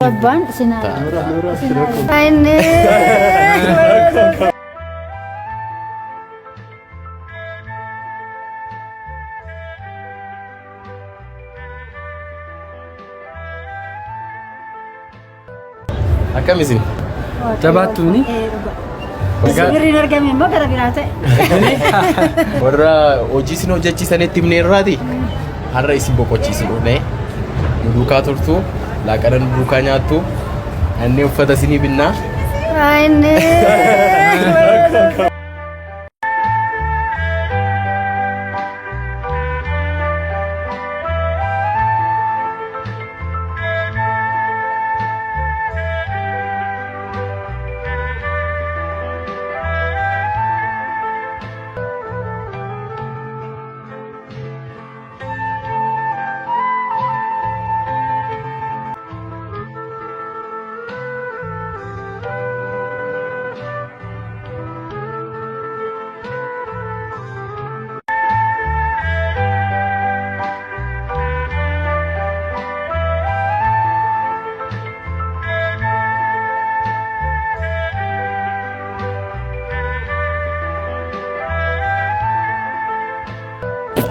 Abbaan isin haa Inni Akkam isin? Jabaattuuni? Birriin argame immoo gara biraa ta'e. Warra hojii isin hojjechiisanitti himneerraati. Har'a isin boqochiisu dhufne. Nu duukaa turtu, laaqana nu duukaa nyaattu, annee uffata isinii binnaa. Inni.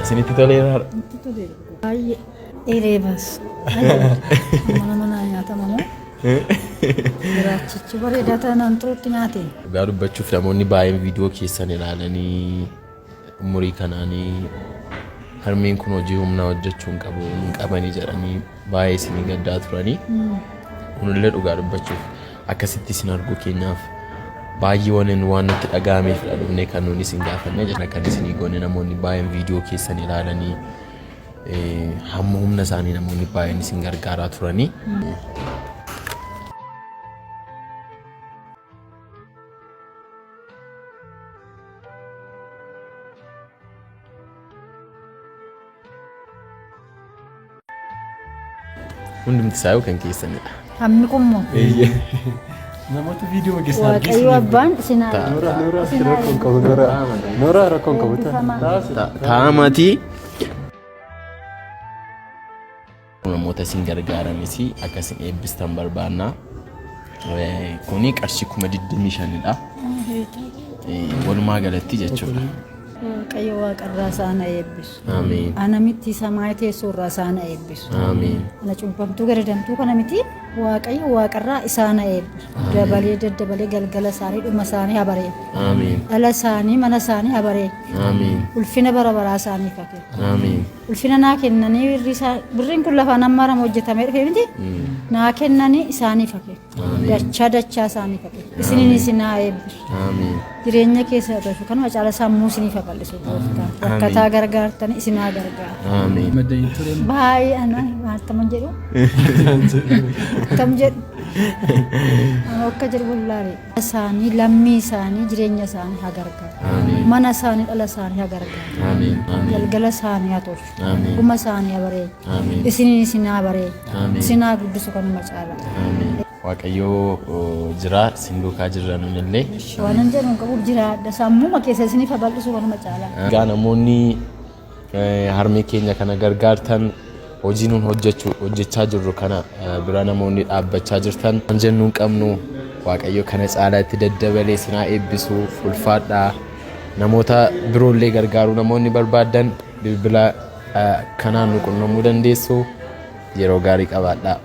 Isinitti toleera. Baay'ee dheeree baasu. Mana manaa nyaatama moo? Jiraachichi bareedaa taanaan xurutti nyaate. Dhugaa dubbachuuf namoonni baay'een viidiyoo keessan ilaalanii umurii kanaanii harmeen kun hojii humnaa hojjechuu hin qabu hin qabanii jedhanii baay'ee isinii gaddaa turanii. Kunillee dhugaa dubbachuuf akkasitti isin arguu keenyaaf baay'ee waan waan nutti dhaga'ameef dha dhufnee kan nuti isin gaafanne jedha kan isinii goone namoonni baay'een viidiyoo keessan ilaalanii hamma humna isaanii namoonni baay'een isin gargaaraa turanii. Hundumti isaa kan keessanidha. Hammi kun moo? Namoota viidiyoo keessan Waaqayyo abbaan isin haa Nooraa nooraa rakkoon qabu nooraa nooraa rakkoon qabu Taa'amaatii namoota isin gargaaranis akka isin eebbistan barbaanna. Kuni qarshii 25,000dha. Walumaa galatti jechuudha. Waaqayyo waaqarraa isaan haa eebbisu. Ameen. Ana miti samaayii teessoo irraa isaan haa eebbisu. Ameen. Ana cubbamtuu gadadamtuu kana miti Waaqayyo waaqarraa isaan haa eebbisu. Dabalee daddabalee galgala isaanii dhuma isaanii haa bareechu. Ameen. Dhala isaanii mana isaanii haa bareechu. Ameen. Ulfina bara baraa isaaniif haa kennu. Ameen. Ulfina naa kennanii birrii isaa birriin kun lafaan hammaaramu hojjetamee dhufe miti naa kennanii isaaniif haa kennu. Dachaa dachaa isaaniif haa kennu. Isiniin isin haa eebbisu. Ameen. Jireenya keessa haa tolchu. Kanuma caala sammuu isiniif haa bal'isu gooftaan. Rakkataa gargaartanii isin haa gargaaru. Ameen. Maddeen ture. Baay'ee ana maal jedhu? Akkam jedhu? Ani akka jedhu wallaalee. Isaanii lammii isaanii jireenya isaanii haa gargaaru. Ameen. Mana isaanii dhala isaanii haa gargaaru. Ameen. Ameen. Galgala isaanii haa tolchu. Ameen. Dhuma isaanii haa bareechu. Ameen. Isiniin isin haa bareechu. Ameen. Isin haa guddisu kanuma caala. Ameen. Waaqayyoo jira isin duukaa jirra nunillee. Waanan jedhu hin qabuuf jiraadha. Sammuma keessa isiniif haa bal'isu kanuma caala. Egaa namoonni harmee keenya kana gargaartan hojii nun hojjechuu hojjechaa jirru kana bira namoonni dhaabbachaa jirtan waan jennu hin qabnu Waaqayyo kana caalaa itti daddabalee isin haa eebbisu ulfaadhaa namoota biroollee gargaaruu namoonni barbaaddan bilbila kanaan nu qunnamuu dandeessu yeroo gaarii qabaadhaa.